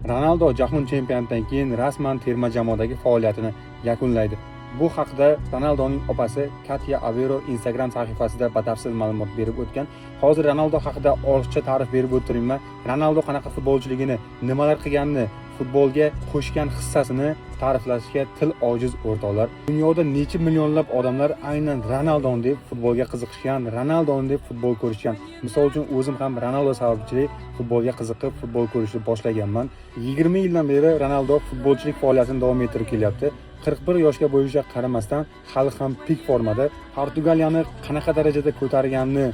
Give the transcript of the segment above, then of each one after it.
Ronaldo jahon chempionatidan keyin rasman terma jamoadagi faoliyatini yakunlaydi. Bu haqda Ronaldoning opasi Katya Avero Instagram sahifasida batafsil ma'lumot berib o'tgan. Hozir Ronaldo haqida ortiqcha ta'rif berib o'tirmayman. Ronaldo qanaqa futbolchiligini, nimalar qilganini, futbolga qo'shgan hissasini ta'riflashga til ojiz, o'rtoqlar. Dunyoda necha millionlab odamlar aynan Ronaldoni deb futbolga qiziqishgan, Ronaldoni deb futbol ko'rishgan. Misol uchun, o'zim ham Ronaldo sababli futbolga qiziqib, futbol ko'rishni boshlaganman. 20 yildan beri Ronaldo futbolchilik faoliyatini davom ettirib kelyapti. 41 yoshga bo'lishiga qaramasdan, hali ham пик formada. Portugaliyani qanaqa darajada ko'targanini,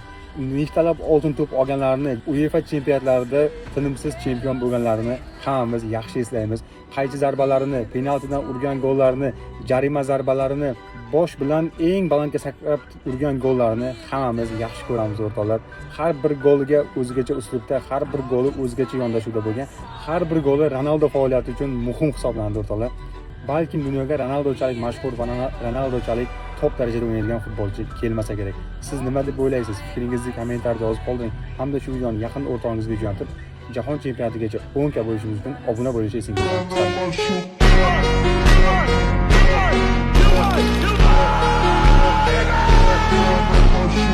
nechtalab oltin to'p olganlarini, UEFA chempionatlarida tinimsiz chempion bo'lganlarini hammamiz yaxshi eslaymiz. Qaychi zarbalarini, penaltidan urgan gollarini, jarima zarbalarini, bosh bilan eng balandga sakrab urgan gollarini hammamiz yaxshi ko'ramiz, o'rtoqlar. Har bir goliga o'zgacha uslubda, har bir goli o'zgacha yondashuvda bo'lgan. Har bir goli Ronaldo faoliyati uchun muhim hisoblanadi, o'rtoqlar. Balkim dunyoga Ronaldochalik mashhur va Ronaldochalik top darajada o'ynaydigan futbolchi kelmasa kerak. Siz nima deb o'ylaysiz? Fikringizni kommentariyada yozib qoldiring hamda shu videoni yaqin o'rtog'ingizga jo'natib, jahon chempionatigacha 10 ka bo'lishimiz uchun obuna bo'lishni esingizdan chiqarmang. One, two, three.